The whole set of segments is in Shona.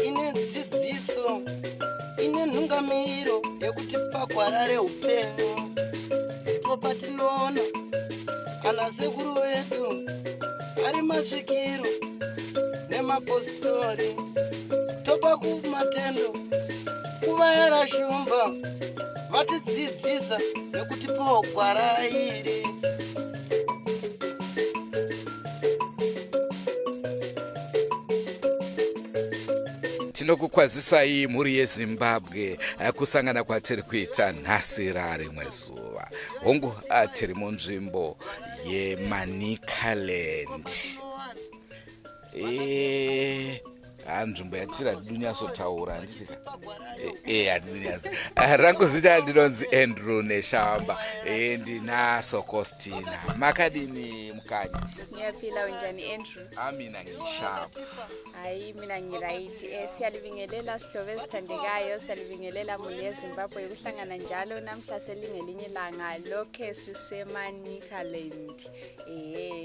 Ine dzidziso, ine nhungamiriro yekuti pagwara reupenyu ndipo patinoona ana sekuru vedu ari masvikiro nemapositori, topa kumatendo kuvayara shumba vatidzidzisa nekutipawo gwara iri. Tinokukwazisai mhuri yeZimbabwe, kusangana kwatiri kuita nhasi rarimwe zuva. Hongu, tiri munzvimbo yeManicaland. Ha, nzvimbo yatiri hatidunyasotaura, handitika? Hatidunyaso. Rangu zita ndinonzi Andrew Neshamba, ndina Sokostina. Makadini mukanya? Ngiyaphila, unjani Andrew? Amina ngishapu. Hayi, mina ngiright. Siyalibingelela sihlobo ezithandekayo, siyalibingelela muli yeZimbabwe, ukuhlangana njalo namhla selingelinye ilanga lokhe siseManicaland.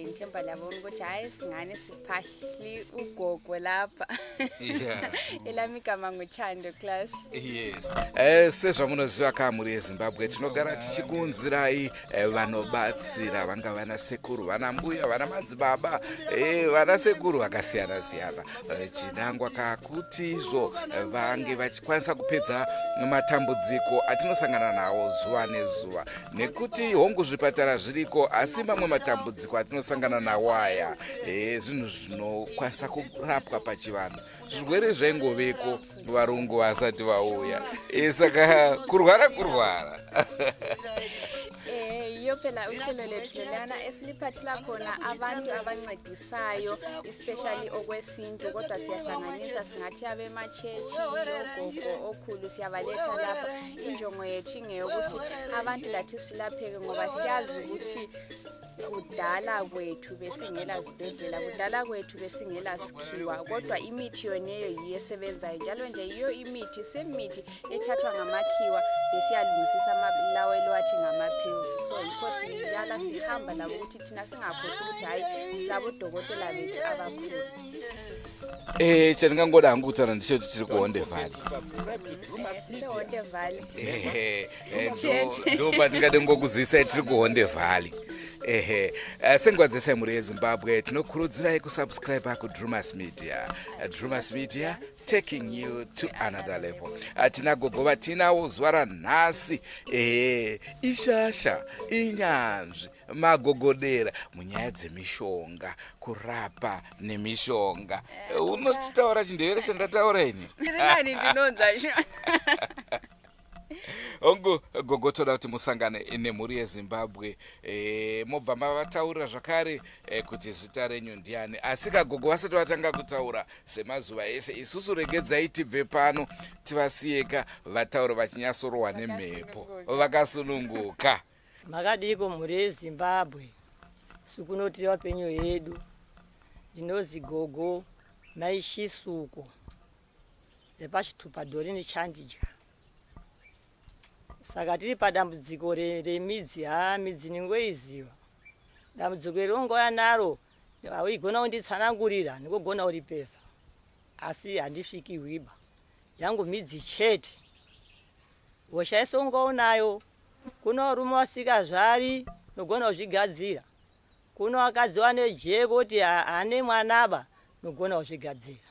Ngithemba liyabona ukuthi hayi singane siphahli ugogo lapha. Elami igama nguThando class. Yes, sezvamunoziva ka mhuri yeZimbabwe, tinogara tichikuunzirai vanobatsira, vanga vana sekuru, vana mbuya, vana madzibaba, vana sekuru vakasiyana siyana. Chinangwa kakuti izvo vange vachikwanisa kupedza matambudziko atinosangana nawo zuva nezuva, nekuti hongu zvipatara zviriko, asi mamwe matambudziko atinosangana nawo aya, zvinhu zvinokwanisa kurapwa pachivanhu. Zvirwere zvaingoveko varungu vasati vauya, saka kurwara kurwara. Yiyo phela uhlelo lethu lelana esiliphathela khona abantu abancedisayo, especially okwesintu, kodwa siyahlanganisa, singathi abemachechi, ogogo, okhulu, siyabaletha lapha. Injongo yethu ingeyokuthi abantu lathi silapheke, ngoba siyazi ukuthi kudala kwethu besingela zibhedlela, kudala kwethu besingela sikhiwa, kodwa imithi yoneyo yiyo esebenzayo njalo nje. Yiyo imithi semithi ethathwa ngamakhiwa besiyalungisisa lawo eliwathi ngama-pills. So yikho siyala sihamba labo ukuthi thina singakhohlwa ukuthi hhayi silabodokotela bethu abakhulu. Chandingangoda hangu kutaura ndechekuti tiri kuHonde Valley. SiseHonde Valley. Ehe, ndo patingade ngokuzivisai, tiri kuHonde Valley. Ehe, senguva dzese mhuri yeZimbabwe, tinokurudzirai kusubscribe kuDrumas Media. Drumas Media, taking you to another level. Tina gogo vatinawo zuva ranhasi. Ehe, ishasha, inyanzvi, magogodera munyaya dzemishonga, kurapa nemishonga. Unochitaura chiNdevere chandataura ini? Ndiri ndinonzwa. Hongu gogo, toda kuti musangane nemhuri yeZimbabwe, mobva mavataurira zvakare kuti zita renyu ndiani. Asi kagogo vasati vatanga kutaura, semazuva ese isusu regedzai tibve pano tivasiyeka vataure vachinyatsorohwa nemhepo vakasununguka. Makadiko mhuri yeZimbabwe? Sukunotiri vapenyu hedu. Ndinozi gogo Maishisuko repachitupa Dhorini Chandidya. Saka tiri padambudziko remidzi. Ha, midzi ningoiziva. Dambudziko iri ungouya naro, auigona kunditsanangurira, ndingogona kuripesa, asi handisviki hwiba yangu midzi chete. Hosha yese ungaunayo, kuno varume vasikazvari, nogona kuzvigadzira. Kuno vakadzi vane jeko kuti haane mwanaba, nogona kuzvigadzira.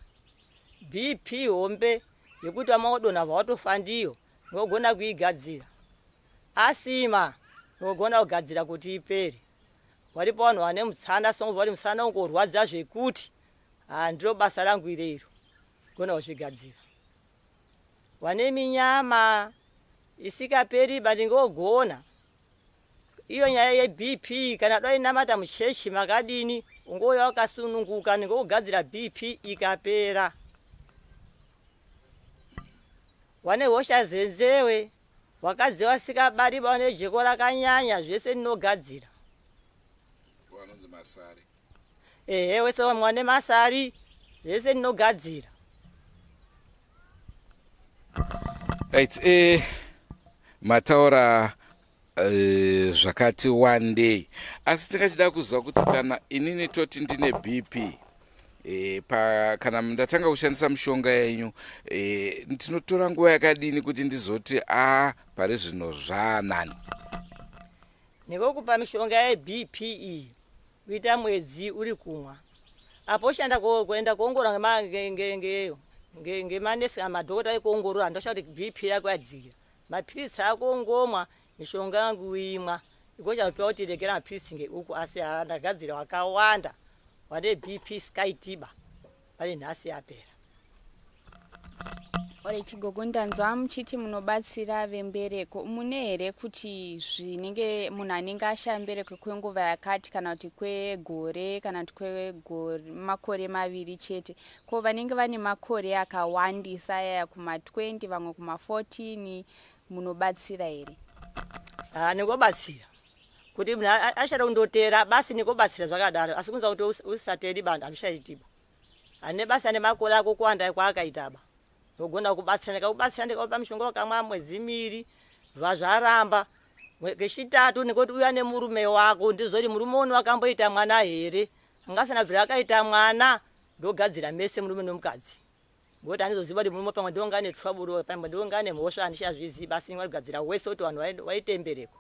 BP hombe yekuti vamaodonha vawatofa ndiyo, nogona kuigadzira. Asima nogona kugadzira kuti ipere. Waripo vanhu vane mutsana, songobva kuti musana ungorwadza zvekuti handiro basa rangu ireiro, gona kuzvigadzira. Wane minyama isikaperi ba, ndingogona iyo nyaya yeBP. Kana dainamata muchechi makadini, ungouya wakasununguka, ndingokugadzira BP ikapera. Wane hosha zenzewe, wakadzi vasikabari, vane jeko rakanyanya, zvese ndinogadzira. Vanonzi masari. Ehe, wese wane masari, zvese ndinogadzira. Right, mataura. Zvakati wandei, asi tingachida kuziva kuti kana inini toti ndine BP, pa, kana ndatanga kushandisa mishonga yenyu, ndinotora nguva yakadini kuti ndizoti a pari zvino zvaanani? Nekokupa mishonga yeBP iyi, kuita mwedzi uri kumwa, apo ushanda kuenda kuongorora ngemanesi kana madhokota ekuongorora, ndosha kuti BP yako yadzikira, mapiritsi ako ngomwa, mishonga yangu uimwa ikochapiwa kuti rekera mapiritsi ngeuku. Asi haa, ndagadzira wakawanda vane BP skytiba vari nhasi yapera. Alright gogo, ndanzwa muchiti munobatsira vembereko. Mune here kuti zvinenge munhu anenge ashaya mbereko kwenguva yakati, kana kuti kwegore, kana kuti kwemakore 2 chete? Ko vanenge vane makore akawandisa ayaya, kuma20, vamwe kuma14, munobatsira here? Ha, ndingobatsira kuti munhu achada kundotera basi, ndingobatsira zvakadaro. Asi kunza kuti usateri bantu hazvichaitiba, hane basa nemakore ako kuwanda kwaakaita ba. Ndogona kubatsira, ndikakubatsira, ndikaupa mishonga, wakamwa mwedzi 2, zvaramba, kechitatu ndikuti uya nemurume wako, ndizoti murume uno akamboita mwana here? Angasana bvira akaita mwana, ndogadzira mese murume nomukadzi, ngokuti handizoziva kuti murume pamwe ndonga ane trouble, pamwe ndonga ane mhosva, handichazvizivi. Basi ngagadzira wese kuti vanhu waite mbereko.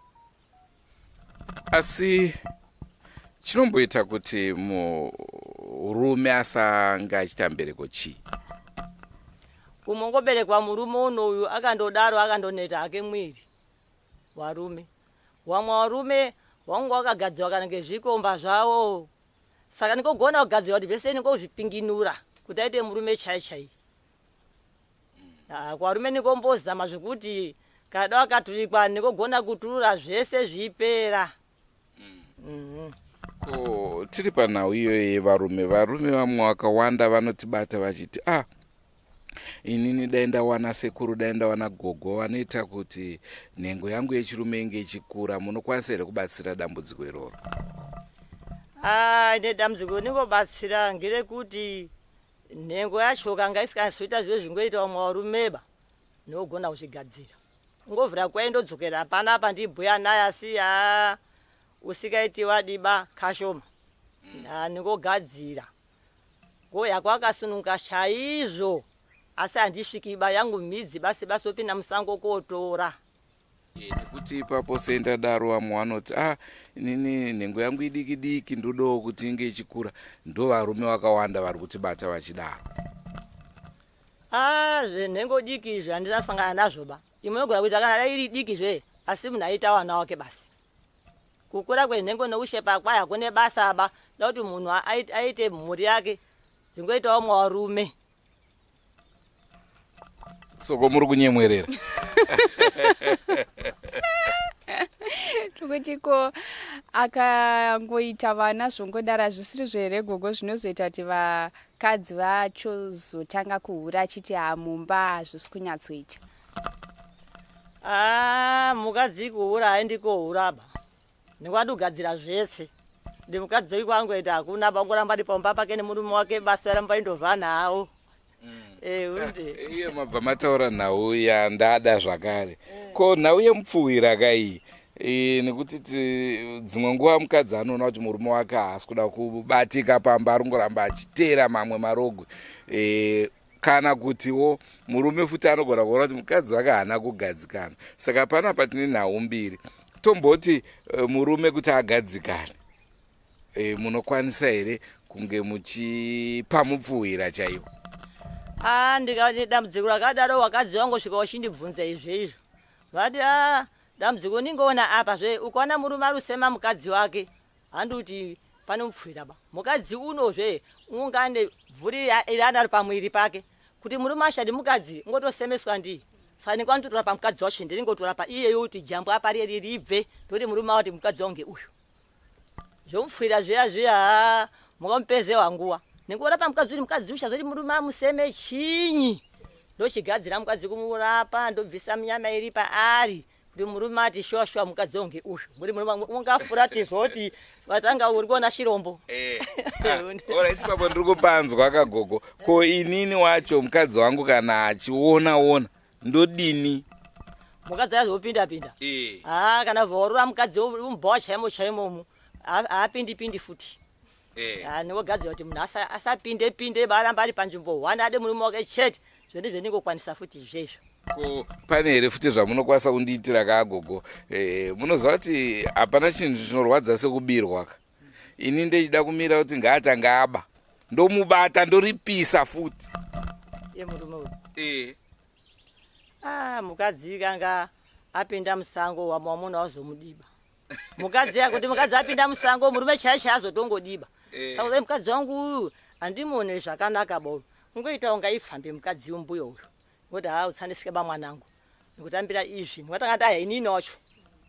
Asi chinomboita kuti murume asange achiita mbereko chii? Kumongoberekwa murume unoyu akandodaro, akandoneta hake mwiri. Varume wamwe varume wangu wakagadzirwa kana ngezvikomba zvavo, saka ndikogona kugadzirwa kuti zvese ndingozvipinginura kuti aite murume chai chai. Ah, kuvarume ndikombozama zvekuti kada wakaturikwa, ndikogona kuturura zvese zvipera. Ko tiri panhau iyoyo yevarume, varume vamwe vakawanda vanotibata vachiti, "Ah, inini dai ndawana sekuru, dai ndawana gogo vanoita kuti nhengo yangu yechirume inge ichikura." Munokwanisa here kubatsira dambudziko iroro? Ah, nedambudziko ndingobatsira ngerekuti nhengo yacho kanga isingazoita zviro zvingoita vamwe varumeba, ndinogona kuzvigadzira. Ungovhura kwai ndodzokera panapa ndibhuya naye, asi ha, usikaiti wadiba kashoma. Ndingogadzira ngo yako akasununguka chaizvo, asi handisviki ba yangu mhidzi basi basi opinda musango kotora. Nekuti ipapo sendadaro, vamwe vanoti, "Ah, inini nhengo yangu idiki diki, ndodawo kuti inge ichikura." Ndo varume vakawanda vari kutibata vachidaro. Ah, zvenhengo diki izvi handisasangana nazvo ba. Imwe inogona kuita kana dai iri diki zve, asi munhu aita wana wake basi. Kukura kwenhengo nokushepa kwayo hakune basa ba, da kuti munhu aite mhuri yake zvingoitawo mwarume. Soko muri kunyemwerera. Tokuti ko akangoita vana zvongodara zvisiri zvehere gogo, zvinozoita kuti vakadzi vacho zotanga kuhura achiti hamumba hazvisi kunyatsoita? Ah, mukadzi kuhura haendi kohura ba, ndingwadi kugadzira zvese. Ndi mukadzi kwangoita hakuna ba, ungoramba ndi pamba pake nemurume wake basi, varamba indovha nawo. Unde. Iye mabva mataura nhau yandada zvakare. Ko nhau yemupfuwira kaiyi? Nekuti dzimwe nguva mukadzi anoona kuti murume wake haasi kuda kubatika pamba, ari kungoramba achiteera mamwe marogwe, kana kutiwo murume futi anogona kuona kuti mukadzi wake haana kugadzikana. Saka panapa tine nhau mbiri. Tomboti murume kuti agadzikane, munokwanisa here kunge muchipa mupfuwira chaiwo? Ah, ndikaone dambudziko rakadaro, wakadzi wangosvika wachindibvunza izvo izvo, vati, "A, dambudziko ningoona apa zve, ukaona murume ari kusema mukadzi wake, handi kuti pane mupfuwira ba. Mukadzi unozve ungane bvuri iri anaro pamwiri pake kuti murume ashadi mukadzi ungotosemeswa ndiye. Saka ndingwandotora pamukadzi wacho, ndingotora iyeyo kuti jambo apa rieri ribve, ndoti murume wati mukadzi wangu ngeuyu." Zvomupfuwira zviya zviya, ha, mukamupeze wanguwa ndingorapa mukadzi uri mukadzi uchazoti murume amuseme chinyi, ndochigadzira mukadzi kumurapa, ndobvisa munyama iri paari kuti murume ati, "Shuwa shuwa, mukadzi wangu ngeuyu." Muri murume ungafuratirwa kuti watanga uri kuona chirombo. Alright, ipapo ndiri kupanzwa kagogo. Ko inini wacho, mukadzi wangu kana achiona ona, ndodini? Mukadzi azopinda pinda. Eh. Ah, kana vorora mukadzi umbowa chaimo chaimo haapindi pindi futi. Eh. Ah, ndingogadzira kuti munhu asapinde pinde baramba ari panzvimbo one ade murume wake chete. Zvende zvendingokwanisa futi izvezvo. Ko pane here futi zvamunokwanisa kundiitira kagogo? Eh, munoziva kuti hapana chinhu chinorwadza sekubirwa ka. Ini ndechida kumira kuti ngaatanga aba. Ndomubata ndoripisa futi. Ye murume uyu. Eh. Ah, mukadzi kanga apinda musango wamwamuna wazomudiba. Mukadzi yakuti mukadzi apinda musango murume chaiye chaiye azotongodiba. Eh. Saka mukadzi wangu uyu handimuone zvakanaka ba uyu. Ungoita unga ifambe mukadzi mbuya uyu. Ngokuti haa utsanisike ba mwanangu. Ndikutambira izvi. Ndikatanga ndaya inini wacho.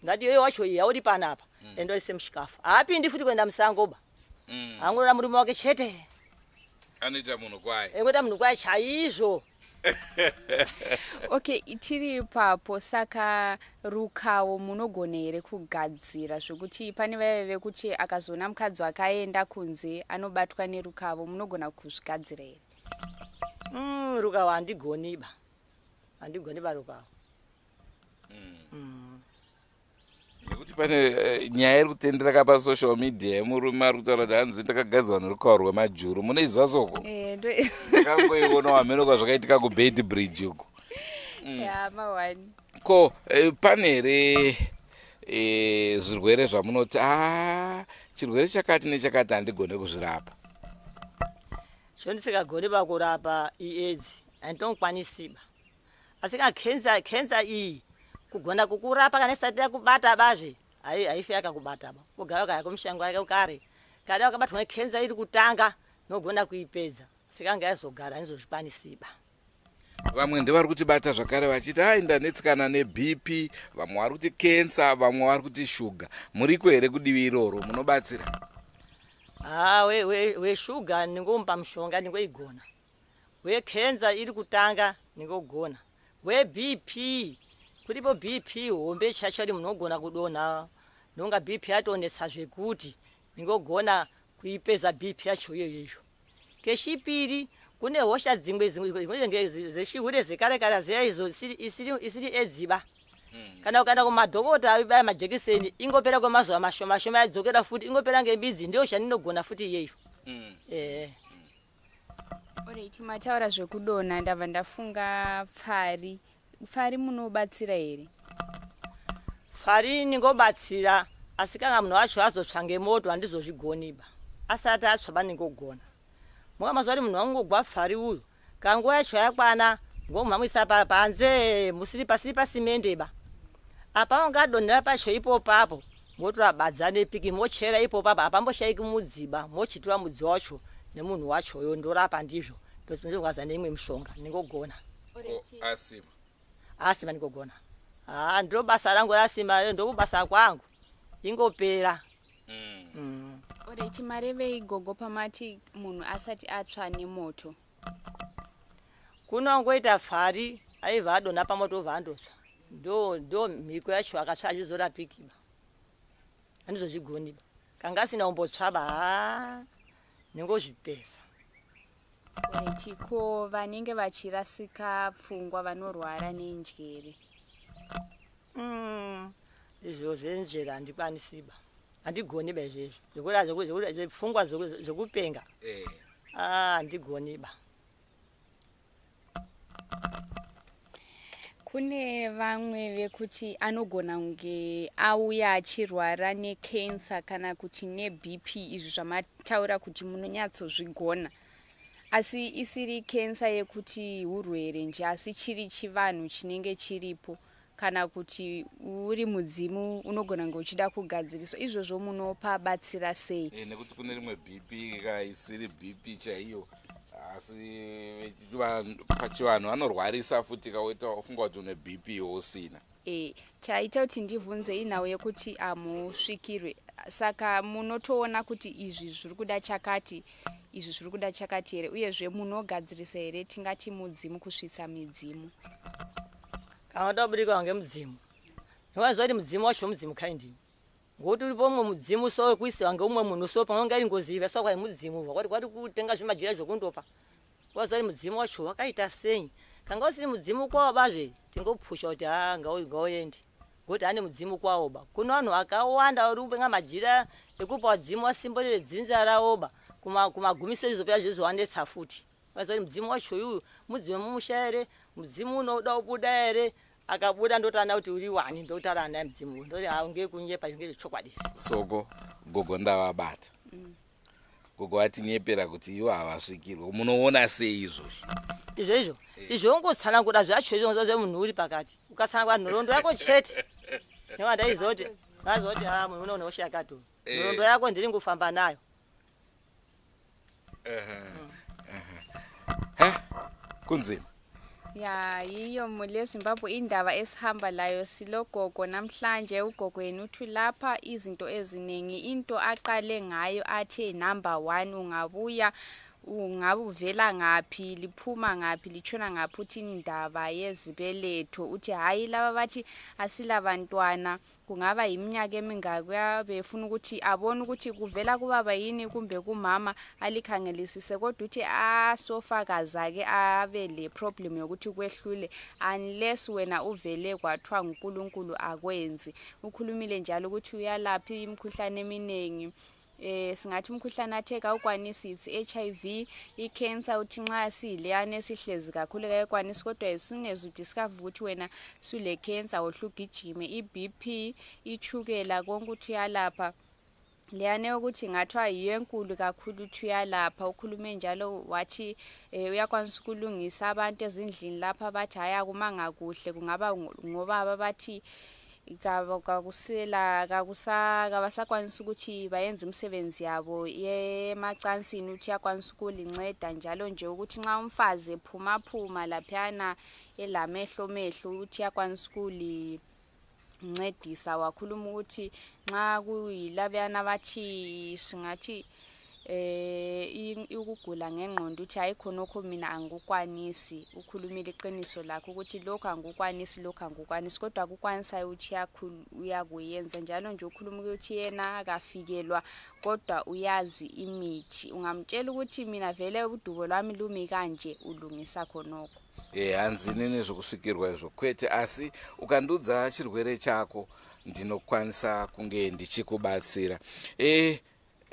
Ndati iwe wacho iya uri panapa. Enda uise muchikafu. Haapindi futi kuenda musango ba. Angoda murume wake chete. Anoita munhu kwaye. Engoita munhu kwaye chaizvo. Okay, tiri ipapo. Saka rukawo munogona here kugadzira zvekuti pane vaive vekuti akazoona mukadzi wakaenda kunze anobatwa nerukavo, munogona kuzvigadzira here? Rukawo handigoni ba. Handigoni ba rukawo. Nekuti pane nyaya iri kutendereka pasocial media yemurume ari kutaura kuti hanzi ndakagadzirwa nerukawo rwemajuru. Munoiziva soko? Ndakangoiona hameno kwazvakaitika kuBeit Bridge uko. Ya, mawani. Ko pane here zvirwere zvamunoti chirwere chakati nechakati handigone kuzvirapa? Chondisingagoni pakurapa iAIDS handitongokwanisi ba. Asi kana cancer iyi kugona kukurapa kana isati yakubata bazve haifi yakakubata ba. Kugara kaya kumushango yake kare. Kana wakabatwa necancer iri kutanga unogona kuipedza. Asi kana yazogara handizozvikwanisi ba. Vamwe ndevari kutibata zvakare vachiti hai ndanetsekana neBP, vamwe vari kuti cancer, vamwe vari kuti shuga. Muriko here kudivi iroro munobatsira? Ah, weshuga ndingomupa mushonga ndingoigona. Wecancer iri kutanga ndingogona. WeBP kuripo BP hombe chachari munogona kudonha. Nonga BP yatonetsa zvekuti ndingogona kuipedza BP yacho iyoyo. Kechipiri kune hosha dzimwe dzimwe zeshihure zekare kare ziya izo isiri edziba. Kana ukaenda kumadhokota aibaya majekiseni ingopera kwemazuva mashoma shoma yadzokera futi ingopera ngembizi ndiyo chandinogona futi iyeyo. Alright, mataura zvekudonha ndabva ndafunga pfari. Pfari munobatsira here? Pfari ndingobatsira asi kana munhu wacho azotsva ngemoto handizozvigoni ba. Asati atsva ba ndingogona. Muka mazuva ari munhu wangogwa pfari uyu kanguva yacho yakwana ngomhamwisa panze musiri pasiri pasimende ba. Apa ungadonhera pacho ipopapo motora badza nepiki mochera ipopapo apamboshaiki mudziba mochitora mudzi wacho nemunhu wachoyo ndorapa ndizvo. Ndozvinongaza neimwe mishonga ndingogona. Asima. Asima ndingogona. Ndiro basa rangu rasima ndokubasa kwangu. Ingopera. Alright, marevei gogo pamati munhu asati atsva nemoto? Kunongoita pfari aibva adonha pamoto obva andotsva. Ndo mhiko yacho akatsva achizorapiki ba. Handizozvigoni ba. Kanga asina kumbotsva ba, ndingozvipesa. Alright, ko vanenge vachirasika pfungwa vanorwara nenjere? Izvo zvenjere handikwanisi ba. Handigoni ba izvezvo. Zvepfungwa zvekupenga. Handigoni ba. Kune vamwe vekuti anogona kunge auya achirwara necancer kana kuti neBP, izvi zvamataura kuti munonyatsozvigona. Asi isiri cancer yekuti urwere nje, asi chiri chivanhu chinenge chiripo kana kuti uri mudzimu unogona kunge uchida kugadziriswa. Izvozvo munopa batsira sei? Nekuti kune rimwe BP ka isiri BP chaiyo, asi pachivanhu vanorwarisa futi kawoita wafunga kuti une BP usina. Chaita kuti ndibvunze inhau yekuti hamusvikirwe, saka munotoona kuti izvi zviri kuda chakati, izvi zviri kuda chakati here? Uyezve munogadzirisa here tingati mudzimu, kusvitsa midzimu? Kana unoda kuburikwa ngemudzimu, unoziva kuti mudzimu wacho mudzimu kaindini. Ngokuti uripo umwe mudzimu so wekuisiwa ngeumwe munhu so pamwe unga iri ngozi iveswa kwa mudzimu, kwati kwati kutenga zvimajira zvekundopa. Waziva kuti mudzimu wacho wakaita sei? Kanga usiri mudzimu kwawo bazve tingopusha kuti ha ngauende ngokuti ane mudzimu kwawo ba. Kune vanhu vakawanda vari kupenga majira ekupa vadzimu vasimborere dzinza ravo ba. Kumagumiso izvo pya zvizowanetsa futi. Vaziva kuti mudzimu wacho uyu mudzimu wemumusha here, mudzimu unoda kubuda here. Akabuda ndotaura kuti uri wani, ndotaura naye mudzimu uyu ndoti ha ngekunyepa izvi ngezvechokwadi. Soko gogo ndavabata. Gogo vatinyepera kuti ivo havasvikirwe. Munoona sei izvozvo? Izvo izvo izvo ungotsanangura zvacho izvo zve munhu uri pakati ukatsanangura nhoroondo yako chete neva ndaizoti ndazoti ha munhu unoona hosha yakati uyu. Nhoroondo yako ndiri ngufamba nayo. He kunzima. Ya, yiyo muli yeZimbabwe indaba esihamba layo silogogo namhlanje. Ugogo yena uthi lapha izinto eziningi, into aqale ngayo athe number 1, ungabuya ungabe uvela ngaphi, liphuma ngaphi, litshona ngaphi, uthi indaba yezibeletho. Uthi hayi laba bathi asilabantwana, kungaba yiminyaka emingaki, uyabe efuna ukuthi abone ukuthi kuvela kubaba yini kumbe kumama, alikhangelisise. Kodwa uthi asofakaza-ke abe le problem yokuthi kwehlule unless wena uvele kwathiwa nguNkulunkulu akwenzi. Ukhulumile njalo ukuthi uyalapha imikhuhlane eminingi. Singathi umkhuhlane athe kawukwanisi it's HIV, i-cancer, uthi nxa siyileyana esihlezi kakhulu kayikwanisi, kodwa as soon as udiscover ukuthi wena sule cancer wohle ugijime, i-BP, ichukela, konke uthi uyalapha. Leyana yokuthi ngathiwa yiyo enkulu kakhulu uthi uyalapha. Ukhulume njalo wathi uyakwanisa ukulungisa abantu ezindlini lapha bathi hayi akumanga kuhle, kungaba ngobaba bathi kabasakwanisa ukuthi bayenze imisebenzi yabo yemacansini, uthi uyakwanisa ukulinceda. Njalo nje ukuthi nxa umfazi ephumaphuma laphiyana elamehlo mehlo, uthi uyakwanisa ukulincedisa. Wakhuluma ukuthi nxa kuyilabuyana bathi singathi ukugula ngengqondo, uthi hayi khonokho mina angikukwanisi. Ukhulumile iqiniso lakho ukuthi lokhu angikukwanisi, lokhu angikukwanisi, kodwa akukwanisayo uthi uyakuyenza. Njalo nje ukhuluma ukuthi yena akafikelwa, kodwa uyazi imithi. Ungamtshela ukuthi mina vele udubo lwami lumi kanje, ulungisa khonokho. Hanzi inini zvokusvikirwa izvo kwete, asi ukandudza chirwere chako ndinokwanisa kunge ndichikubatsira.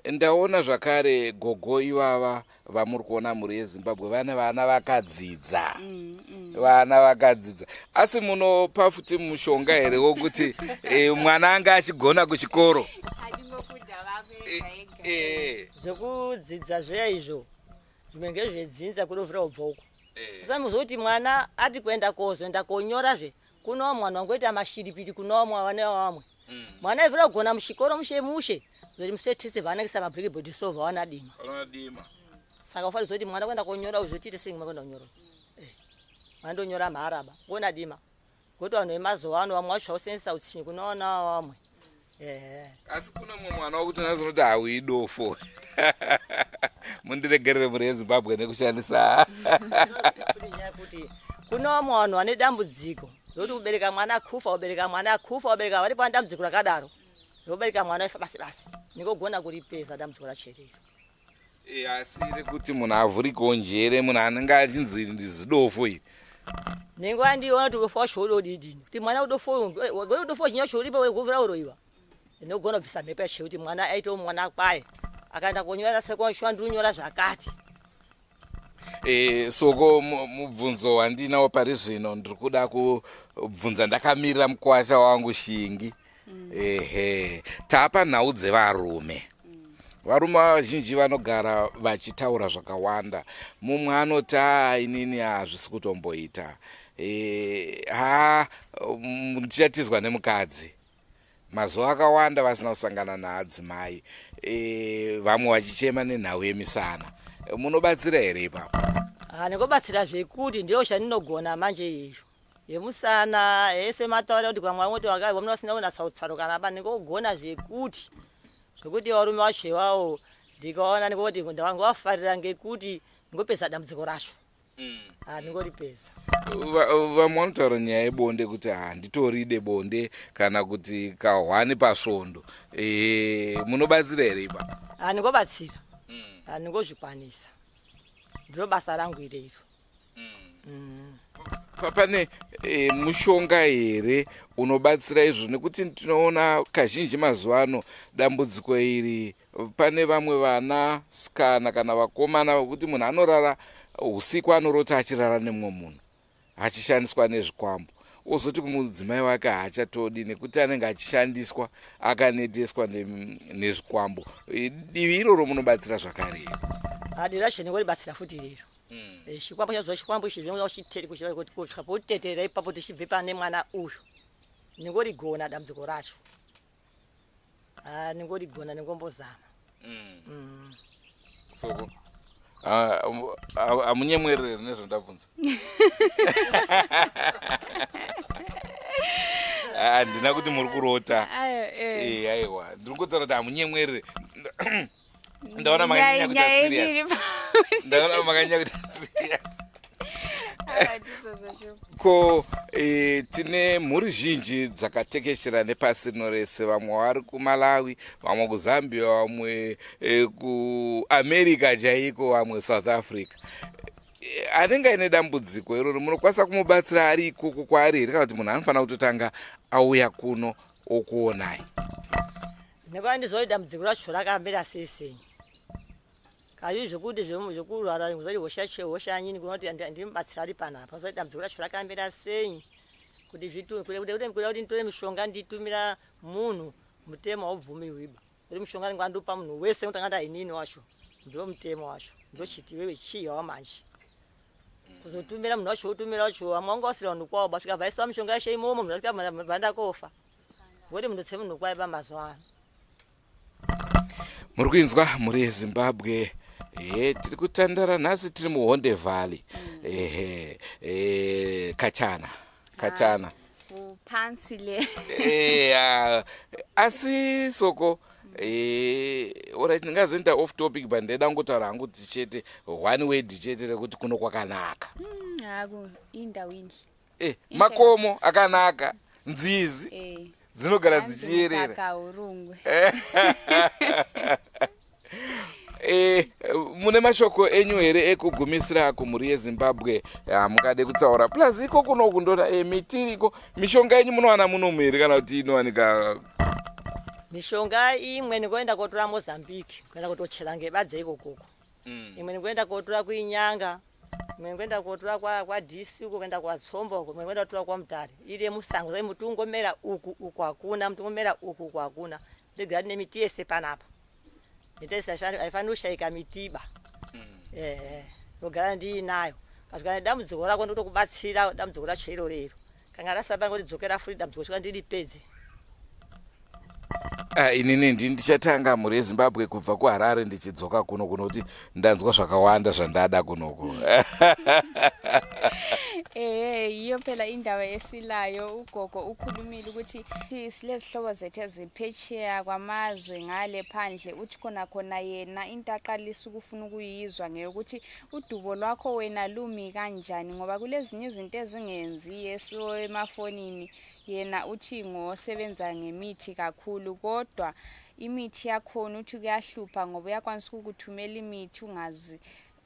Ndaona zvakare gogo ivava vamuri kuona mhuri yeZimbabwe vane vana vakadzidza. Vana vakadzidza, asi munopa futi mushonga here wokuti mwana anga achigona kuchikoro? Zvekudzidza zveya izvo zvimwe ngezvedzinza kunovhura kubva uko. Samuzoti mwana ati kuenda kozoenda konyorazve kuno mwana wangoita mashiripiti kuno mwana wamwe. Mwana aivhura kugona muchikoro mushe mushe, zoti musetese vaanakisa mablackboard so vawana dima. Vawana. Saka ufanira kuzoti mwana kuenda konyora uzotiite sei mwana kuenda konyora. Mwana ndonyora maharaba, ngona dima. Ngokuti vanhu vemazuva ano vamwe vacho vausenzesa utsinye kunoona vamwe. Asi kune mumwe mwana wekuti nazonoti hauidofo. Mundiregerere mhuri yeZimbabwe nekushandisa. Kuti kune vamwe vanhu vane dambudziko rokuti kubereka mwana kufa, kubereka mwana kufa, kubereka vari pane dambudziko rakadaro rokubereka mwana ifa basi basi, ningogona kuripedza dambudziko racho irero. Asi rekuti munhu avhurikewo njere, munhu anenge achinzi ndizidofo iri. Nenguva ndiona kuti udofo wacho udodidini kuti mwana udofo udofo chinyacho uripo govhura uroiwa, ndinogona kubvisa mhepo yacho kuti mwana aitewo mwana kwaye, akaenda konyora sekoshuwa ndirinyora zvakati. Soko mubvunzo wandinawo pari zvino ndiri kuda kubvunza ndakamirira mukwasha wangu Shingi. Ehe, tapa nhau dzevarume. Varume vazhinji vanogara vachitaura zvakawanda. Mumwe anoti a inini hazvisi kutomboita, ha ndichatizwa nemukadzi mazuva akawanda vasina kusangana naadzimai, vamwe vachichema nenhau yemisana. Munobatsira here ipapo? Ndikobatsira zvekuti ndiyo chandinogona manje iyo yemusana ese mataura kuti kwamwe vamwe kuti vamwe vasina kunatsa kutsarukana ba, ndingogona zvekuti varume vacho iwawo ndikaona ndingoti ndavafarira ngekuti ndingopedza dambudziko racho. Ndingoripedza. Vamwe vanotaura nyaya yebonde kuti handitoride bonde kana kuti kahwani pasvondo. Munobatsira here ipapo? Ndingobatsira. Ndingozvikwanisa, ndiro basa rangu irero. Pane e, mushonga here unobatsira izvo nekuti tinoona kazhinji mazuva ano dambudziko iri pane vamwe vana sikana kana vakomana vekuti munhu anorara usiku anorota achirara nemumwe munhu achishandiswa nezvikwambo ozoti kumudzimai wake haachatodi nekuti anenge achishandiswa akaneteswa nezvikwambo divi iroro munobatsira zvakare here adi racho ndingoribatsira futi irero hmm. eh, chikwambo chazo chikwambo ichi zvinokutsva poteterera ipapo tichibve pane mwana uyu ndingorigona dambudziko racho ah, ndingorigona ndingombozama mm. mm. soko ah, ah, hamunyemwerere nezvandabvunza handina kuti muri kurota eh. eh, aiwa ndiri kutaura kuti hamunyemwerere ndaona makanyanya kuita serious ndaona makanyanya kuita serious ko e, tine mhuri zhinji dzakatekeshera nepasi rino rese vamwe vari kumalawi vamwe kuzambia vamwe e, kuamerica chaiko vamwe south africa e, anenge aine dambudziko iroro munokwanisa kumubatsira ari ikoko kwaari here kana kuti munhu anofanira kutotanga auya kuno okuonai nekuva ndizoti dambudziko racho rakamira sei sei Kazhinji zvekuti zvekurwara kuzoti hosha che hosha nyini kunoti ndimubatsira ari panapa kuzoti dambudziko racho rakamira sei kuti zvitu kuda kuti kuda kuti nditore mishonga nditumira munhu mutemo haubvumirwiba kuti mishonga ndinge andopa munhu wese kuti anga ndainini wacho ndo mutemo wacho ndochiti wewe chiyawa manje kuzotumira munhu wacho wotumira wacho vamwe vanga vasiri vanhu kwavo basvika vaiswa mishonga yashe imomo munhu asvika vandakofa ngoti munhu tse munhu kwaiba mazuva ano muri kuinzwa mhuri yezimbabwe e, tiri kutandara nhasi tiri muhonde valley ehe e, kachana kachana ah, pansi le e, asi soko e, orit ndingazoenda off topic but ndaida kungotaura hangu kuti chete one word chete rekuti kuno kwakanaka mm, indawo inhle eh, makomo akanaka nzizi eh. dzinogara dzichiyerera Eh, mune mashoko enyu here ekugumisira kumhuri yezimbabwe hamungade kutaura plus iko kunoku ndona eh, miti iriko mishonga yenyu munowana munomu here kana kuti inowanika mishonga imwe nikuenda kotora mozambique kuenda kotochera ngebadza ikokoko mm. imwe nikuenda kotora kuinyanga Mwe kuenda kotora kwa kwa DC uko kuenda kwa Tsombo uko mwe kuenda kotora kwa Mutare iri yemusango sai muti ungomera uku uku hakuna muti ungomera uku uku hakuna ndega ndine miti yese panapa miti yese haifaniri kushaika mitiba mm. eh ndogara ndiinayo kasvika nedambudziko rako ndotokubatsira dambudziko racho iro rero kanga rasaba ngoti dzokera futi dambudziko svika ndiripedze Ah, inini ndi ndichatanga mhuri yezimbabwe kubva kuharare ndichidzoka kuno kunoti ndanzwa zvakawanda zvandada kunoku ehe yiyo phela indaba esilayo ugogo ukhulumile ukuthi silezihlobo zethu eziphetsheya kwamazwe ngale phandle uthi khona khona yena into aqalisa ukufuna ukuyizwa ngeyokuthi udubo lwakho wena lumi kanjani ngoba kulezinye izinto ezingenzi emafonini Yena uthi ngosebenza ngemithi kakhulu kodwa imithi yakhona uthi kuyahlupha ngoba uyakwanisa ukukuthumela imithi ungazi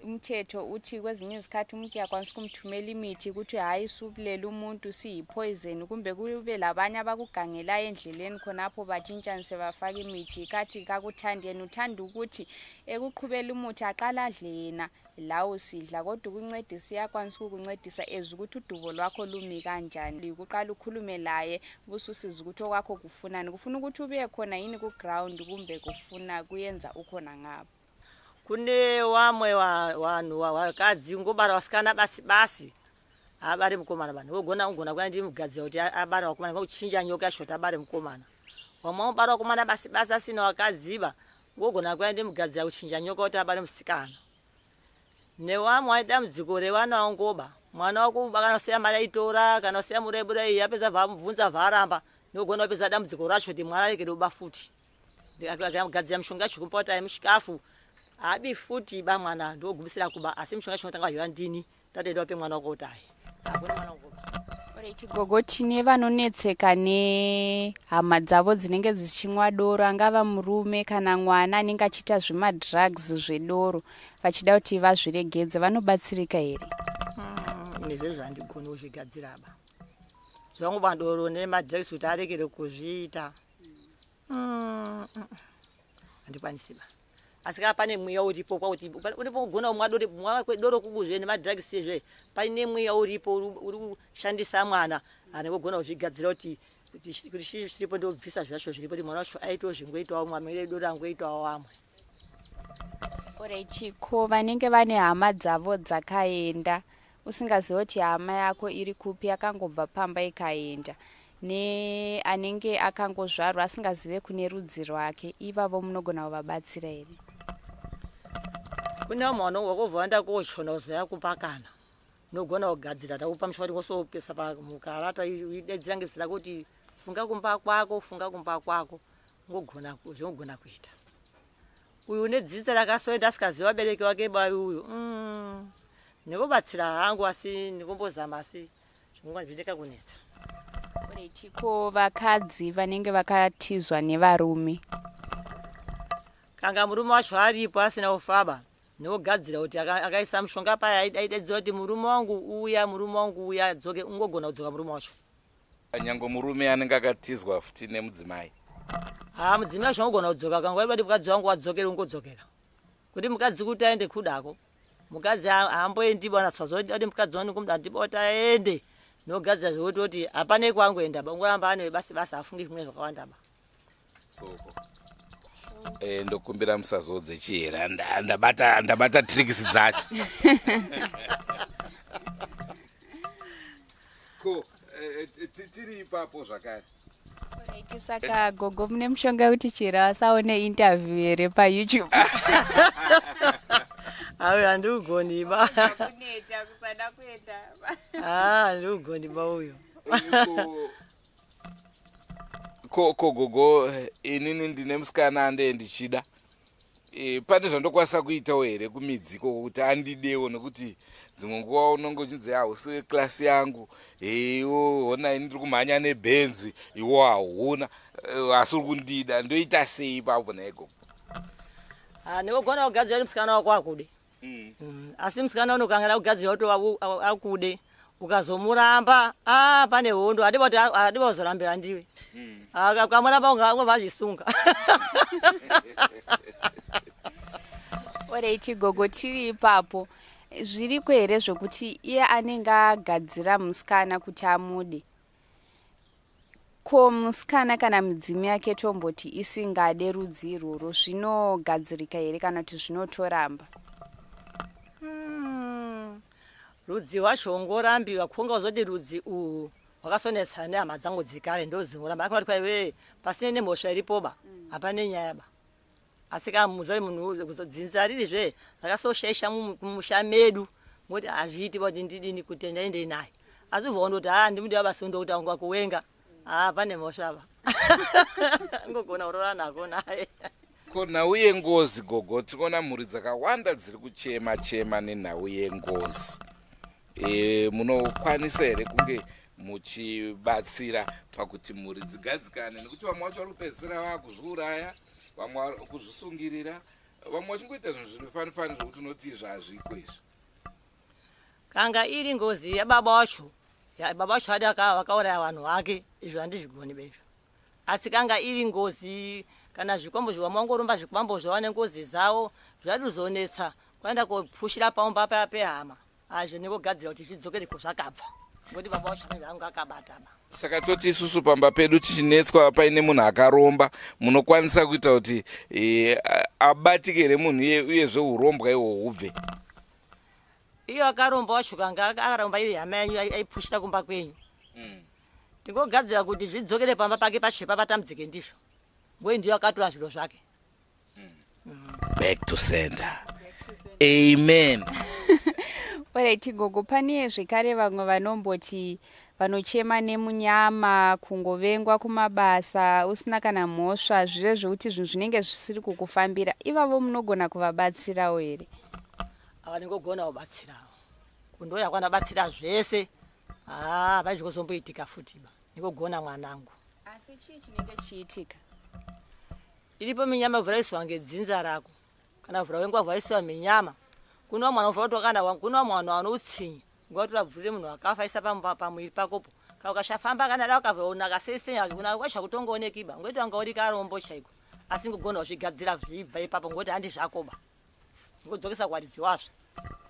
umthetho uthi kwezinye izikhathi umuntu uyakwanisa ukumthumela imithi ukuthi hhayi subulela umuntu siyi-poison kumbe kube labanye abakugangelayo endleleni khonapho batshintshanise bafake imithi kathi kakuthandi yena uthanda ukuthi ekuqhubela umuthi aqala adle yena lawo sidla kodwa ukuncedisa uyakwanisa ukukuncedisa ezwa ukuthi udubo lwakho lumi kanjani kuqala ukhulume laye bususiza ukuthi okwakho kufunani kufuna ukuthi ube khona yini ku-ground kumbe kufuna kuyenza ukhona ngapho kune wamwe vanhu vakadzi ngobara vasikana basi basi abare mukomana vanhu vogona kugona kuya ndimugadzira kuti abare vakomana ngokuchinja nyoka yacho kuti abare mukomana wamwe vobara vakomana basi basi asina wakaziva Wogona kuya ndimugadzira kuchinja nyoka kuti abare musikana. Newamwe wane dambudziko revana wangoba. Mwana wako uba kana usiya mari aitora kana usiya murebura iyi apedza vamubvunza varamba. Ndogona kupedza dambudziko racho kuti mwana arekere kuba futi. Ndikagadzira mishonga yacho kumupa kuti aye muchikafu. Haabi futi ba mwana ndogumisira kuba asi mishonga yacho inotanga kuhiwa ndini. Tatoenda upe mwana wako kuti aye. Hakuna mwana wako. Alright, gogo tine vanonetseka nehama dzavo dzinenge dzichimwa doro angava murume kana mwana anenge achiita zvemadrugs zvedoro vachida kuti vazviregedze vanobatsirika here? Nezve zvandigoni kuzvigadzira ba. Zvangu badoro nemadrugs kuti arekere kuzviita. Handikwanisi ba. Asi kana pane mweya uripo kwakuti uripo kugona kumwa doro kumwa kwedoro kukuzve nemadrugs zve paine mweya uripo uri kushandisa mwana anogona kuzvigadzira kuti kuti chiripo ndobvisa zvacho zviripo kuti mwana wacho aitewo zvingoitawo mwamwe doro angoitawo vamwe. Alright, ko vanenge vane hama dzavo dzakaenda usingazive kuti hama yako iri kupi yakangobva pamba ikaenda neanenge akangozvarwa asingazive kune rudzi rwake ivavo munogona kuvabatsira here? Kune vamwe vanobva vaenda kochona kuzoya kupakana unogona kugadzira takupa mushonga kuti wosopesa pamukarata uidaidzira ngezita rako kuti funga kumba kwako funga kumba kwako ungogona zvaunogona kuita uyu une dzinza rakasoenda asikaziva vabereki vake bai uyu mm. ndingobatsira hangu asi ndingombozama asi zvingwa zvineka kunetsa. Alright, ko vakadzi vanenge vakatizwa nevarume? Kanga murume wacho aripo asina kufaba ndinogadzira kuti akaisa mushonga paya aidaidzira kuti murume wangu uya murume wangu uya dzoke ungogona kudzoka murume wacho. Nyange murume anenge akatizwa futi nemudzimai. Haa mudzimai wacho angogona kudzoka kanga waibati mukadzi wangu wadzokera ungodzokera. Kuti mukadzi kuti aende kudako. Mukadzi haamboendi bwana sazoti mukadzi wangu kumuda ndibota aende. Nogadzira zvekutoti hapana kwangoenda ba ungoramba ane basi basi afungi zvimwe zvakawanda ba. Soko. Eh, ndokumbira musazodze chihera ndabata ndabata tricks dzacho. Ko eh, tiri ipapo zvakare. Alright, saka gogo mune mushonga wekuti chihera vasaone interview here paYouTube? Awe handiugoni ba. Kuneta kusada kuenda. Ah, handiugoni ba uyo. Ko ko gogo inini ndine musikana andee ndichida e, pane zvandokwanisa kuitawo here kumidzi ikoko kuti andidewo nekuti dzimwe nguva unonge uchinzi hausi weklasi yangu heiwo hona ini ndiri kumhanya nebhenzi iwo hauna eh, asi uri kundida ndoita sei ipapo nhai gogo? Ah, ndinogona kugadzira kuti musikana wako akude. Asi musikana unokangana kugadzira kuti akude ukazomuramba ah, pane hondo hadiba kuti hadiba kuzorambira ndiwe. Ah, ukamuramba ungabva azvisunga. Alright gogo tiri ipapo zviriko here zvokuti iye anenge agadzira musikana kuti amude ko musikana kana midzimu yake tomboti isingade rudzi irworwo zvinogadzirika here kana kuti zvinotoramba? Rudzi rwacho ungorambiwa kunga uzoti rudzi uhu rwakasonetsana nehama dzangu dzekare ndozingoramba akati kwaiwe pasine nemhosva iripoba hapane nyaya ba asi kana muziva kuti munhu dzinza riri zve rakasoshaisha mumusha medu ngoti hazviiti kuti ndidini kuti ndaendei naye asi ubva wandoti haa ndimudiwa basi ndokuti anga kuwenga haa pane mhosva ba ngogona kuroora nako naye. Ko nhau yengozi gogo tinoona mhuri dzakawanda dziri kuchema chema nenhau yengozi e, munokwanisa here kunge muchibatsira pakuti mhuri dzigadzikane nekuti vamwe vacho vari kupedzisira vakuzviuraya vamwe vari kuzvisungirira vamwe vachingoita zvinhu zviri fanifani zvekuti unoti izvi hazviko izvi. Kanga iri ngozi yababa wacho baba wacho adi vakauraya vanhu vake izvo handizvigoni bezvo asi kanga iri ngozi kana zvikwambo zvavamangoromba zvikwambo zvava nengozi dzavo zvatozonetsa kwaenda kopushira paumba paya pehama Hazvo nekugadzira kuti zvidzokere kwazvakabva ngokuti baba vacho anenge anga akabata ba. Saka toti isusu pamba pedu tichinetswa paine munhu akaromba munokwanisa kuita kuti e, abatike here munhu iye uyezve urombwa ihwo hubve? Iyo akaromba wacho kanga akaromba iri hama yenyu aipushira kumba kwenyu. Tingogadzira kuti zvidzokere pamba pake pachepa patambudzike ndizvo. Ngoyi ndiyo akatora zviro zvake. Back to center. Amen. Alright gogo, pane zvekare vamwe vanomboti vanochema nemunyama, kungovengwa kumabasa usina kana mhosva, zvive zvekuti zvinhu zvinenge zvisiri kukufambira. Ivavo munogona kuvabatsirawo here? Ava ndingogona kubatsirawo. Kundoya kwanabatsira zvese. Haa, pane zvikuzomboitika futi ba. Ndingogona mwanangu. Asi chii chinenge chichiitika? Iripo minyama vhuraiswa ngedzinza rako kana vhura wengwa vhuraiswa minyama. Kuna vamwe vanovhura kuti kana kuna vamwe vanhu vane utsinye. Ungatora bvuri remunhu akafa isa pamuviri pakopo. Kana ukashafamba kana da ukaonaka sese kunaka kwacho hakutongooneki ba. Ngoiti wanga uri karombo chaiko. Asi ngogona kuzvigadzira zvibva ipapo ngoti handi zvakoba. Ngodzokesa kwaridzi wazvo.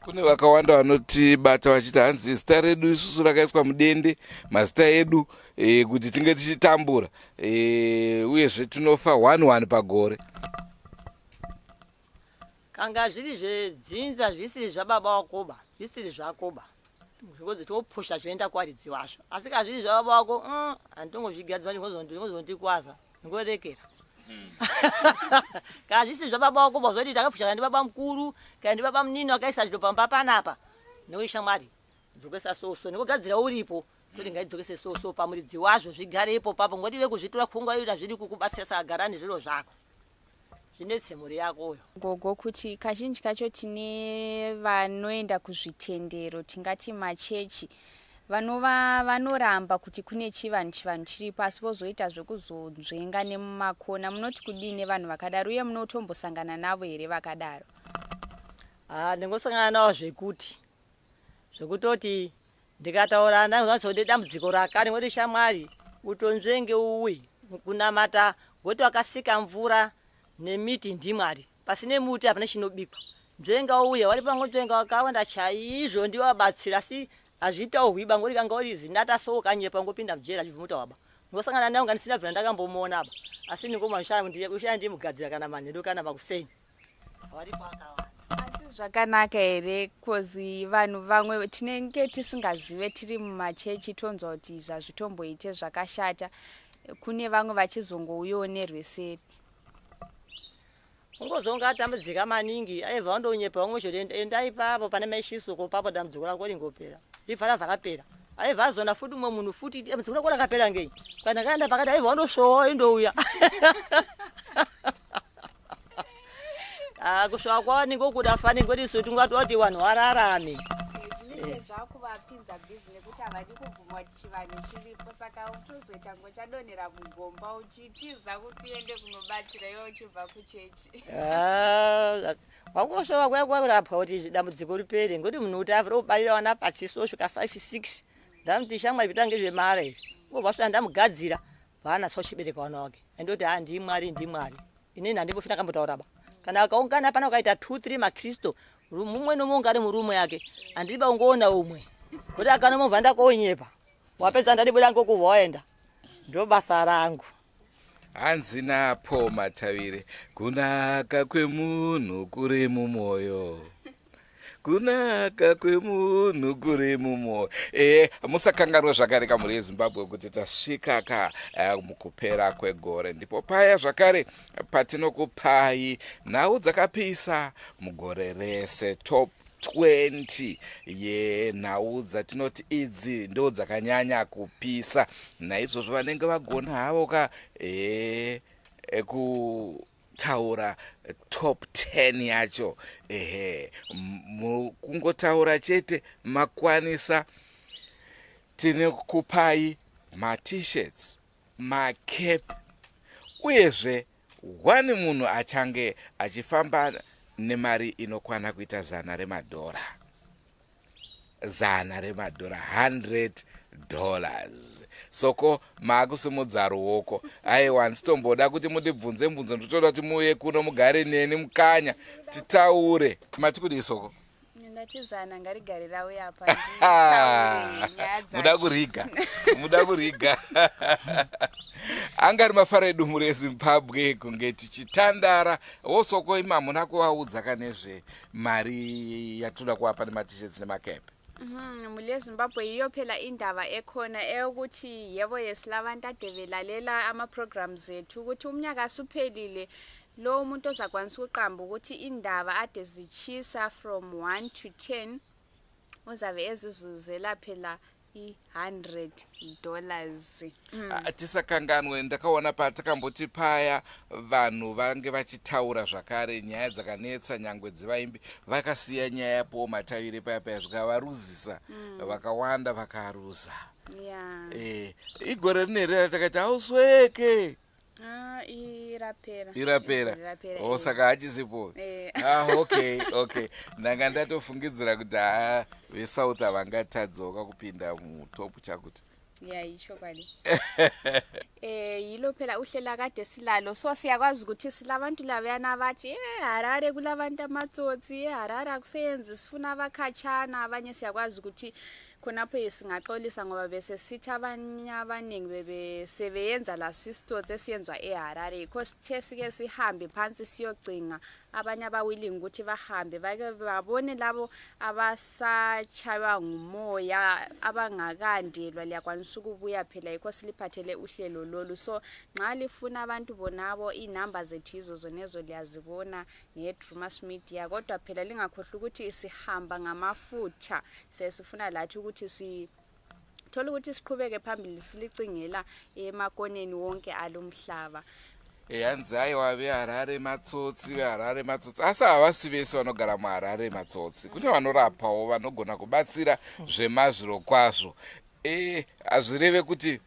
Kune vakawanda vanotibata vachiti hanzi zita redu isusu rakaiswa mudende, mazita edu e, kuti tinge tichitambura e, uyezve tinofa 11 pagore. Kanga zviri zvedzinza zvisiri zvababa wakoba, zvisiri zvakoba. Zvingozi topusha zvoenda kwaridzi wazvo. Asi kana zviri zvababa wako, handitongozvigadzira ndingozondikwaza, ndingorekera. Kana zvisiri zvababa wako bozoti takapusha kana ndibaba mukuru, kana ndibaba munini wakaisa zviro pamba panapa. Ndoishamwari, dzokesa soso, ndingogadzira uripo. Kuti ngaidzokese soso pamuridzi wazvo zvigare ipo papo ngoti vekuzvitora kungaita zviri kukubatsira saka gara nezviro zvako. Zvinetse mhuri yako uyo. Gogo kuti kazhinji kacho tine vanoenda kuzvitendero tingati machechi vanova vanoramba kuti kune chivanhu chivanhu chiripo asi vozoita zvekuzonzvenga nemumakona munoti kudii nevanhu vakadaro uye munotombosangana navo here vakadaro? Ah, ndingosangana navo zvekuti zvekutoti ndikataura ndazode dambudziko rakare ngoti shamwari utonzvenge uwe kunamata ngoti wakasika mvura nemiti ndimwari pasine muti hapana chinobikwa nzvenga uye wari pango nzvenga wakawanda chaizvo ndiwabatsira asi hazvitaurwiba ngoti kanga uri zinata so ukanyepa ngopinda mujeri achibvuma waba ndosangana naye unga ndisina bvira ndakambomuona apa asi ndingomaushaya ndimugadzira kana manheru kana makuseni varipo akawanda. Asi zvakanaka here cause vanhu vamwe tinenge tisingazive tiri mumachechi tonzwa kuti izvi hazvitomboite zvakashata kune vamwe vachizongouyawo nerweseri. Ungozonga atambudzika maningi aibva wandonyepa vamwe choti enda ipapo pane maishisuko papo dambudziko rako ringopera ribva rabva rapera aibva azona futi umwe munhu futi dambudziko rako rakapera ngei kana ndakaenda pakati aibva wandosvowa indouya Ah, kusvika kwavanenge kuda fani ngoti isu tingatoti vanhu vararame. Zvinenge zvakuvapinza busy nekuti havadi kubvuma kuti chivanhu chiripo saka utozoita ngochadonhera mugomba uchitiza kuti uende kunobatsira iwe uchibva kuchechi. Ah, wakosvova kuya kwakurapwa kuti dambudziko ripere ngoti munhu kuti avhura kubarira vana patsiso svika 5 6 ndamuti shamwari zvita ngezvemara izvi ngobva svika ndamugadzira bvaanatsa kuchibereka vana wake andoti ha ndimwari ndimwari inini handimbofi ndakambotaura ba kana akaungana pana ukaita 2 3 makristu mumwe nomwe ungari murume yake handidi ba ungoona umwe kuti akanomubva ndakonyepa wapedza ndadibuda ngokubva waenda ndo basa rangu. Hanzi napo Matavire, kunaka kwemunhu kuri mumoyo. Kunaka kwemunhu kuri mumoyo. E, musakanganwe zvakare kamhuri yeZimbabwe kuti tasvika ka mukupera kwegore. Ndipo paya zvakare patinokupai nhau dzakapisa mugore rese top 20 yenhau dzatinoti idzi ndo dzakanyanya kupisa. Naizvozvo vanenge vagona havo ka e, kutaura top 10 yacho ehe kungotaura chete makwanisa. Tinokupai ma-t-shirts, macap uyezve one munhu achange achifamba nemari inokwana kuita zana remadhora, zana remadhora, $100. Soko maakusimudza ruoko. Aiwa, handitomboda kuti mundibvunze mubvunzo, nditoda kuti muuye kuno mugare neni mukanya titaure. Mati kudii Soko? Ndati zana ngarigare rauya apa nditaure nyaya dzacho. Muda kuriga, muda kuriga. Anga ari mafaro edu mhuri yeZimbabwe kunge tichitandara wosoko imi hamuna kuvaudza kanezve mari yatinoda kuvapa nematishets nemakepe. Mhuri yeZimbabwe yiyo phela indaba ekhona eyokuthi yebo yesilabantu ade belalela ama-programs ethu ukuthi umnyaka asuphelile lo umuntu ozakwanisa ukuqamba ukuthi indaba ade zitshisa from 1 to 10 uzabe ezizuzela phela i-$100. Ah, tisakanganwe ndakaona patakamboti paya vanhu vange vachitaura zvakare nyaya dzakanetsa nyangwe dzevaimbi vakasiya nyaya yapo Matavire paya paya zvikavaruzisa vakawanda vakaruza. Igore rine rera takati hausweke. Ah, Irapera. Irapera. Irapera. O, saka hachisipo. Eh. Ah, okay, okay. Ndanga ndatofungidzira kuti haa, veSouth havangatadzoka kupinda mutop chakuti. Ya, ichokwadi. Yilo phela uhlela kade silalo, so siyakwazi ukuthi silabantu labayana bathi Harare kulabantu amatsotsi, eHarare akuseyenzi, sifuna abakhatshana abanye. Siyakwazi ukuthi khonapho singaxolisa ngoba bese sithi abanye abaningi bebesebeyenza laso isitsotsi esiyenzwa eHarare. Yikho sithe sike sihambe phansi siyocinga abanye abawilling ukuthi bahambe bake babone labo abasatshaywa ngumoya abangakandelwa. Liyakwanisa ukubuya phela, yikho siliphathele uhlelo lolu. So nxa lifuna abantu bonabo, iy'namba zethu yizo zonezo, liyazibona nge-Drumas Media. Kodwa phela lingakhohlwa ukuthi sihamba ngamafutha, sesifuna lathi ukuthi si thola ukuthi siqhubeke phambili silicingela emakoneni wonke alomhlaba. Hanzi aiwa, veHarare matsotsi, veHarare matsotsi, asi havasi vese vanogara muHarare matsotsi. Kune vanorapawo, vanogona kubatsira zvemazviro kwazvo. Hazvireve kuti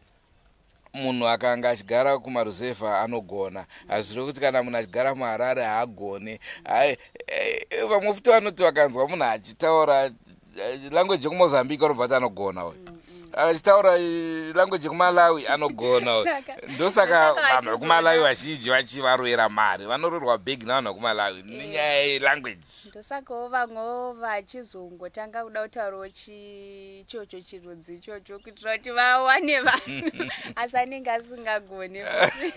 munhu akanga achigara kumaruzevha anogona, hazvireve kuti kana munhu achigara muHarare haagone. Ai, vamwe futi vanoti vakanzwa munhu achitaura language yekuMozambique vanobva kuti anogona uyu, achitaura language yekuMalawi anogona uyu. Ndosaka Ndosaka vanhu vekuMalawi vachizona vazhinji vachivaroyera mari, vanororwa bhegi navanhu vekuMalawi nenyaya yelanguage. Ndosakawo vamwewo vachizongotanga kuda kutaurawo ichocho chirudzi ichocho kuitira kuti vawane vanhu, asi anenge asingagoni futi.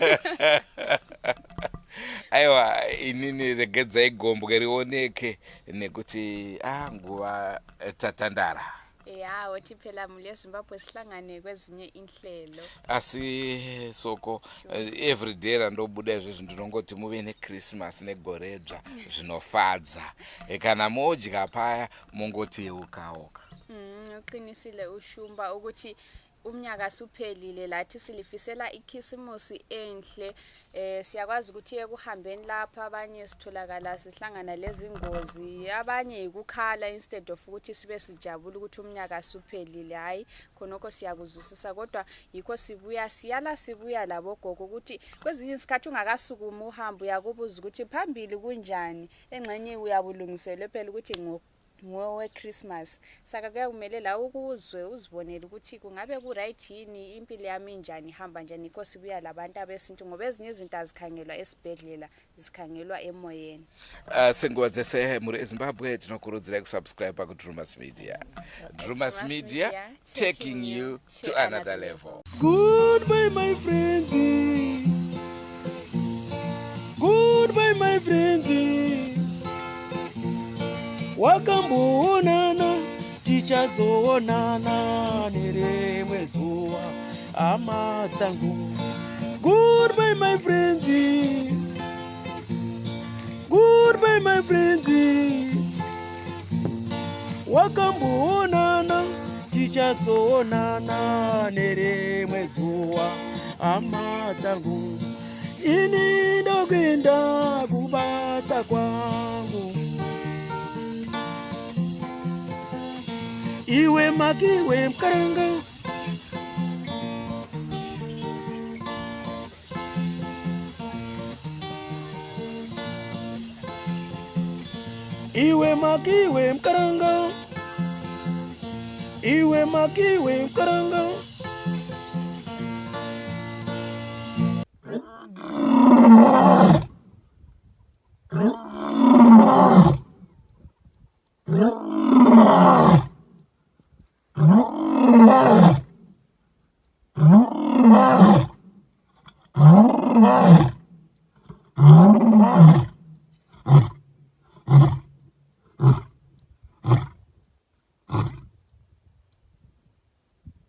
Aiwa, inini regedzai gombwe rioneke nekuti nguva tatandara. Ya, wothi phela muli eZimbabwe sihlangane kwezinye inhlelo. Asi soko everyday randobuda izvezvi ndinongoti muve neChristmas negoredzva zvinofadza. Kana modya paya mongoti yeukaoka. Uqinisile uShumba ukuthi umnyaka suphelile, lathi silifisela ikhisimusi enhle. Siyakwazi ukuthi ekuhambeni lapha abanye sitholakala sihlangana lezingozi, abanye yikukhala instead of ukuthi sibe sijabula ukuthi umnyaka suphelile. Hayi, khonokho siyakuzwisisa, kodwa yikho sibuya siyala sibuya labogogo ukuthi kwezinye isikhathi ungakasukumi uhambe uyakubuza ukuthi phambili kunjani, engxenye uyabulungiselwe phela ukuthi ngowe-Christmas, saka kuyakumele la ukuzwe uzibonele ukuthi kungabe ku-right yini, impilo yami injani, ihamba njani. Yikho sibuya labantu abesintu ngoba ezinye izinto azikhangelwa esibhedlela, zikhangelwa emoyeni. Senguva dzese, mhuri eZimbabwe, tinokurudzirai kusubscribe kuDrumas Media. Drumas Media, taking you to another level. Goodbye, my friends. Goodbye, my friends. Wakamboonana, tichazoonana nerimwe zuva, hama dzangu. Goodbye, my friends. Goodbye, my friends. Wakamboonana, tichazoonana nerimwe zuva, hama dzangu. Ini ndokuenda kubasa kwangu. Iwe makiwe mukaranga. Iwe makiwe mukaranga. Iwe makiwe mukaranga.